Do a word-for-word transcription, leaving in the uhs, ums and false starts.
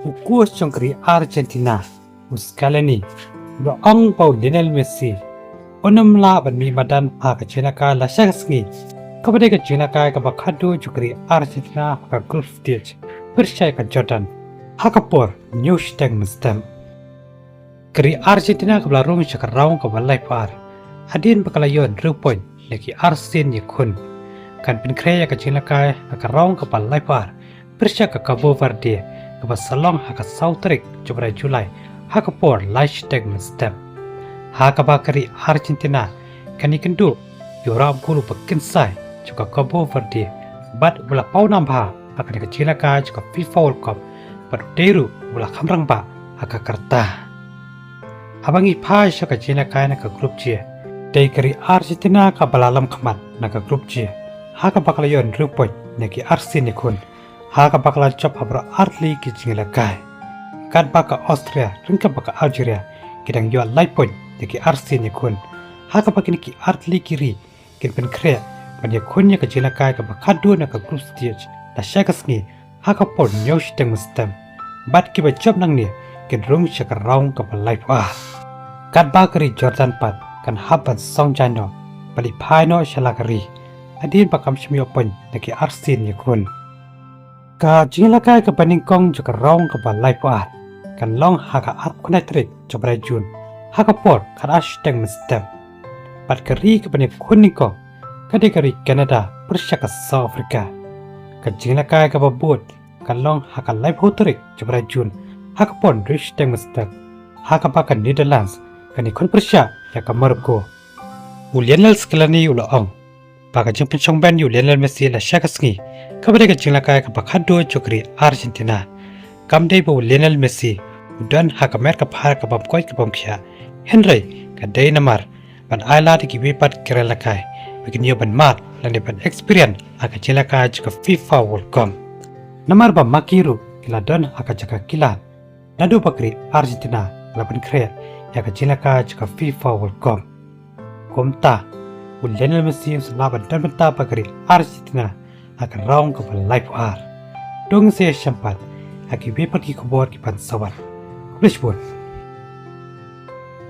U coach jong ka ri Argentina, u Scaloni, u la ong ba u Lionel Messi un ym lah ban mih madan ha ka jingïalehkai la sha ka sngi, kaba dei ka jingïalehkai kaba khadduh jong ka ri Argentina ha ka group stage, pyrshah ïa ka Jordan, ha ka por hynñiew shiteng mynstep. Ka ri Argentina kaba la rung sha ka round kaba laiphew ar, hadien ba ka la ïoh hynriew point na ki arsien ïakhun, kan pynkhreh ïa ka jingïalehkai ha ka round kaba laiphew ar pyrshah ka Cabo Verde, kaba sa long ha ka saw tarik jong u bnai July, ha ka por lai shiteng mynstep. Ha kaba ka ri Argentina kan ïakynduh ïa u rah bul uba kynsai jong ka Cabo Verde, bad uba la paw nam bha ha kane ka jingïalehkai jong ka FIFA World Cup, bad u dei ruh uba la kham rangbah ha ka rta. Haba ngi phai sha ka jingïalehkai na ka group G, dei ka ri Argentina kaba la lam khmat na ka group G, ha kaba ka la ïoh hynriew point na ki arsien ïakhun, ha kaba ka la jop ha baroh artylli ki jingïalehkai. Katba ka Austria ryngkat bad ka Algeria ki dang ïoh lai point na ki arsien ïakhun, ha kaba kine ki artylli ki ri kin pynkhreh ban ïakhun ïa ka jingïalehkai kaba khadduh na ka group stage la sha ka sngi, ha ka por hynñiew shiteng mynstep, bad kiba jop nangne kin rung sha ka round kaba laiphew ar. Katba ka ri Jordan pat kan hap ban song jaiñ noh, ban leit phai noh sha la ka ri, hadien ba kam shym ïoh point na ki arsien ïakhun. Ka jingïalehkai kaba nyngkong jong ka round kaba laiphew ar kan long ha ka arphew khyndai tarik jong u bnai Jun, ha ka por khatar shiteng mynstep, bad ka ri kaba ïakhun nyngkong ka dei ka ri Canada pyrshah ka South Africa. Ka jingïalehkai kaba bud kan long ha ka laiphew tarik jong u bnai Jun, ha ka por hynriew shiteng mynstep, ha kaba ka Netherlands kan ïakhun pyrshah ïa ka Morocco. U Lionel Scaloni u la ong ba ka jingpynshong ban ïa u Lionel Messi la sha ka sngi, kaba dei ka jingïalehkai kaba khadduh jong ka ri Argentina, kam dei ba u Lionel Messi u don ha ka met ka phad ka bym koit ka bym khiah, hynrei ka dei namar ban ailad ïa kiwei pat ki rangbah ba kin ïoh ban mad lane ban experience ha ka jingïalehkai jong ka FIFA World Cup. Namar ba ma ki ruh ki la don ha ka jaka ki lad naduh ba ka ri Argentina ka la pynkhreh ïa ka jingïalehkai jong ka FIFA World Cup. Kumta u Lionel Messi u sa lah ban don bynta bad ka ri Argentina ha ka round kaba laiphew ar. To ngin sa ïashem pat ha kiwei pat ki khubor kiban sa wan. Khublei shibun.